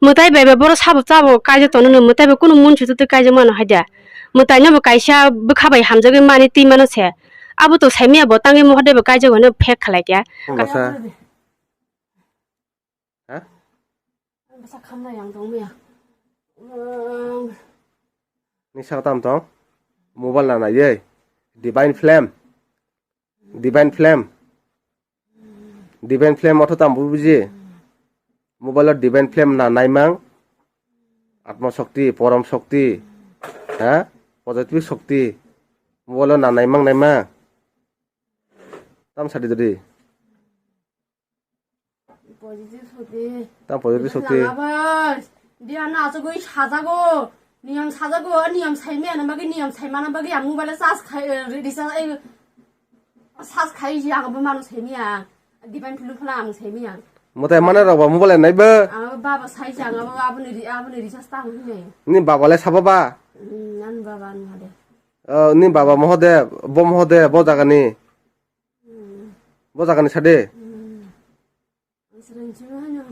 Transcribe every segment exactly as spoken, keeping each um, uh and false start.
Mwtai bai ba boro sabo chabo kaijak tono no, mwtai bai kunu mun sutu twi kaijak mano haida. Mwtai no bo kaisa bwkha bai hamjagwi mani twi mano se. Abo to saimaya bo tangwi moho de bo kaijak hwnwi fake khalai kya. Basa. Ha? Basa khamna yang tong maya. Ni sa tam tong? Mobile na nai ye. Divine Flame. Divine Flame. Divine Flame otho tamo buji. Mobile o Divine Flame na naimang. Atma Shakti, Porom Shakti. Ha? Positive Shakti. Mobile o na naimang naima. Tam sadi dadi. Positive Shakti. Tam positive Shakti. Dia na asugui sajago. Niyam sajago, niyam saimaya na bagi, niyam saimana bagi, ang mobile charge khai, eh, recharge, eh, charge khai ji, ang bo manu saimaya. Divine Flame phala ang saimaya. Mwtai mana rok ba mobile nai ba? Ang baba sai jang, abo, abo ni ri-, abo ni recharge tang hini. Ni baba le sabo ba? Hmm, nan baba ni hade. Oh, ni baba moho de, bo moho de, bo jaga ni. Hmm. Bo jaga ni sade. Hmm. Srang simi hano.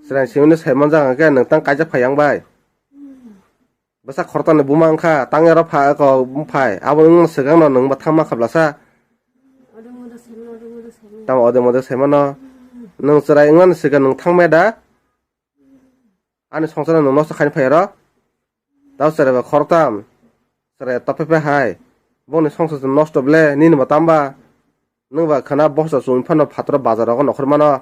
Srang simi no sai manjak hwnkhe nwng tang kaijak phai ang bai. Bwsa khorokta ni buma wngkha, tang ero pha ko phai. Abo wngmano swkang no nwng bo thangma khablasa. Tamo ode mode sai mano. Nwng chwrai wngmani swkang nwng thangmaya da? Ani songsar no nosto khaina phai oro. Tao chwrai ba khoroktam. Chwrai tophe phe hai. Bongni songsar se nosto ble, nini bo tamba. Nwng ba khana boso chumui phano phatro bazar rogo nokhor mano.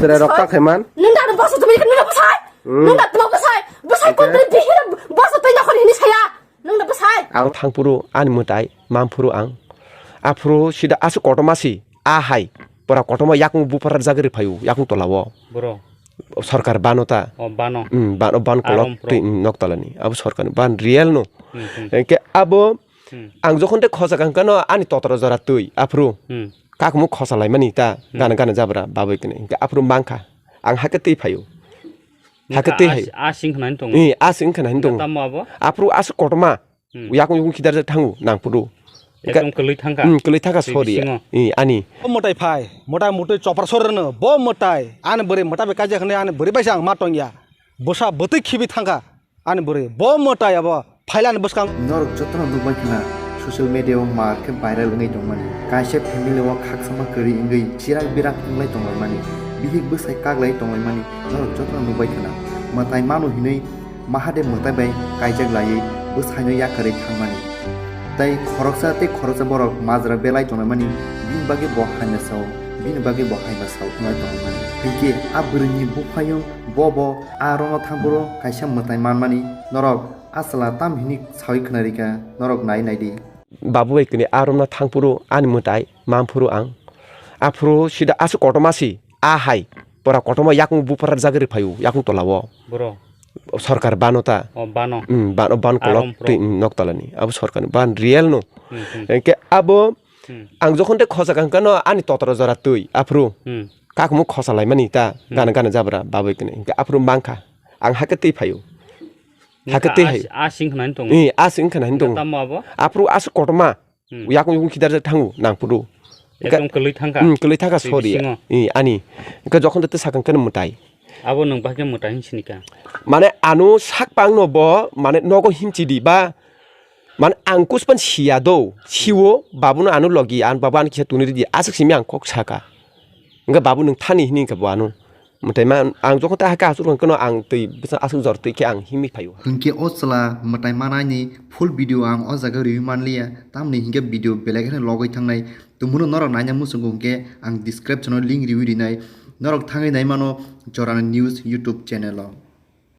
Chwrai rok ta khaiman. Nung da boso chumui, nung da bwsai. Hmm. Nung da tuma bwsai. Bwsai. Okay. Kon tei bihira boso tei nokhor hini saya. Nung da bwsai. Ang thangphuru ani mwtai, manphuru ang. Aphuru sida aswk kotorma si. A hai, pura kotorma yakung bupar jagwi rwphaio, yakung tola o. Bro. Sorkar bano ta. O, bano. Hmm, ban, o ban kolok. Arom pro. Twi, hmm, nok tola ni. Abo sorkar ni ban real no. Hmm, hmm. Hwnkhe abo, hmm, ang jokhon tei khosa kang kano ani totoro jora twi, aphuru. Hmm. Kakmu khosa laimani ta, hmm, gana gana jabra, babui kene. Hwnkhe aphuru mangkha. Ang hakhe twi phaio. Hakhe twi hai. A sing khna ni tongo. Eh, a sing khna ni tongo. Tamo abo? Aphuru aswk kotorma. Hmm. Yakung yakung khidarjak thango nangphuru. Ekdom kwlwi thangkha. Hmm, kwlwi thangkha. Twi sori bisingo. Eh, ani. Bo mwtai phai, mwtai mwtai chopra sor rwno, bo mwtai, ani bwrwi mwtai bai kaijak hwnwi ani bwrwi bai se ang ma tongya. Bwsa bwtwi khibi thangkha ani bwrwi. Bo mwtai abo phailani bwskang. Norok jotono nukbai khna social media o mar khe viral wngwi tongmani. Kaisa family o khakchangma kwrwi wngwi chirak birak wnglai tonglaimani. Bihik bwsai kaglai tonglaimani norok jotono nukbai khna. Mwtai mano hinwi Mahadev mwtai bai kaijak laiwi bwsaino yakarwi thangmani. Tei khoroksa tei khoroksa borok majra belai tonglaimani, bini bagwi bo hamya sao, bini bagwi bo hamya sao wnglai tonglaimani. Hinkhe a bwrwini buphayung bo bo a romno thangphuru kaisa mwtai manmani norok a chwla tam hini saui khna rikha, norok nai naidi. Babu bai kini a romno thangphuru ani mwtai manphuru ang. Aphuru sida aswk kotorma si. A hai, pura kotorma yakung bupar jagwi rwphaio, yakung tola o. Bro. Sorkar bano ta. O, bano. Hmm, ban, o ban kolok. Arom pro. Twi, hmm, nok tola ni. Abo sorkar ni ban real no. Hmm, hmm. Hwnkhe abo, hmm, ang jokhon tei khosa kang kano ani totoro jora twi, aphuru. Hmm. Kakmu khosa laimani ta, hmm, gana gana jabra, babui kene. Hwnkhe aphuru mangkha. Ang hakhe twi phaio. Hakhe twi hai. A sing khna ni tongo. Eh, a sing khna ni tongo. Tamo abo? Aphuru aswk kotorma. Hmm. Yakung yakung khidarjak thango nangphuru. Ekdom kwlwi thangkha. Hmm, kwlwi thangkha. Twi sori bisingo. Eh, ani. Hwnkhe jokhon tei sakang khe mwtai. Abo nwng bahai khe mwtai hin sinikha. Mane ano sak pangno bo, mane nogo himchi di ba. Mane ang kuspan siya do, siwo, babuno ano logi, an babu ano kisa tuni ridi, aswk simi ang kok saka. Hwnkhe babu nwng thani hini hwnkhe bo ano. Mwtai ma ang jokhon tei hakhe aswk rwng kheno ang twi bwsa aswk jor twi khe ang himwi phaio. Hwnkhe o chwla mwtai manaini full video ang o jaga rwi manliya, tamni hinkhe video belai kheno logwi thangnai. Tongmano norok naina muchungo hinkhe ang description o link rwi rinai. Norok thangwi nai mano Jorani News YouTube channel o.